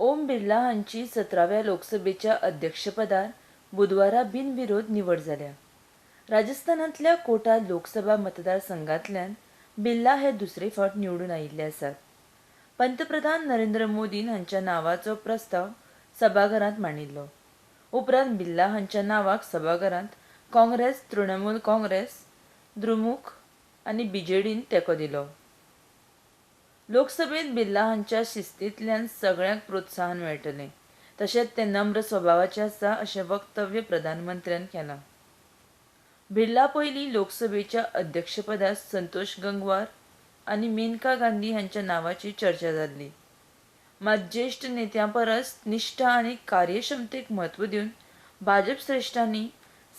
ओम बिर्ला हांची 17व्या लोकसभेच्या अध्यक्षपदार बुधवारा बिनविरोध निवड जाल्या. राजस्थानांतल्या कोटा लोकसभा मतदारसंघांतल्यान बिर्ला हे दुसरे फावट निवडून आयिल्ले आसात. पंतप्रधान नरेंद्र मोदीन हांच्या नांवाचो प्रस्ताव सभाघरांत मांडिल्लो. उपरांत बिर्ला हांच्या नांवाक सभाघरांत काँग्रेस, तृणमूल काँग्रेस, द्रमुक आनी बीजेडीन तेंको दिलो. लोकसभेंत बिर्ला हांच्या शिस्तींतल्यान सगळ्यांक प्रोत्साहन मेळटलें. तशेंच ते नम्र स्वभावाचे आसा अशें वक्तव्य प्रधानमंत्र्यान केलां. बिर्ला पयलीं लोकसभेच्या अध्यक्षपदार संतोष गंगवार आनी मेनका गांधी हांच्या नांवाची चर्चा जाल्ली. मात ज्येश्ठ नेत्यां परस निश्ठा आनी कार्यक्षमतेक म्हत्व दिवन भाजप श्रेश्ठांनी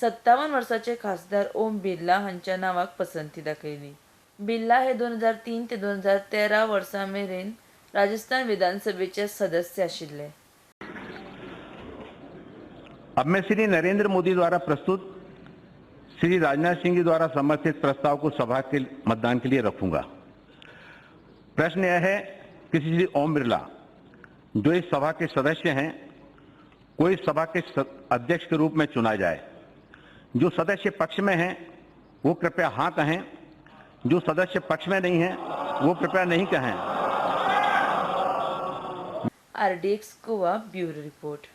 57 वर्साचे खासदार ओम बिर्ला हांच्या नांवाक पसंती दाखयली. बिर्ला हे 2003 ते 2013 वर्सां मेरेन राजस्थान विधानसभेचे सदस्य आशिल्ले. अब मैं श्री नरेंद्र मोदी द्वारा प्रस्तुत श्री राजनाथ सिंह जी द्वारा समर्थित प्रस्ताव को सभा के मतदान के लिए रखूंगा। प्रश्न यह है कि श्री ओम बिरला, जो इस सभा के सदस्य हैं, को इस सभा के अध्यक्ष के रूप में चुना जाए। जो सदस्य पक्ष में हैं, वो कृपया हां कहें। जो सदस्य पक्ष में नहीं हैं, वो कृपया नहीं कहें। RDX Goa, bureau report.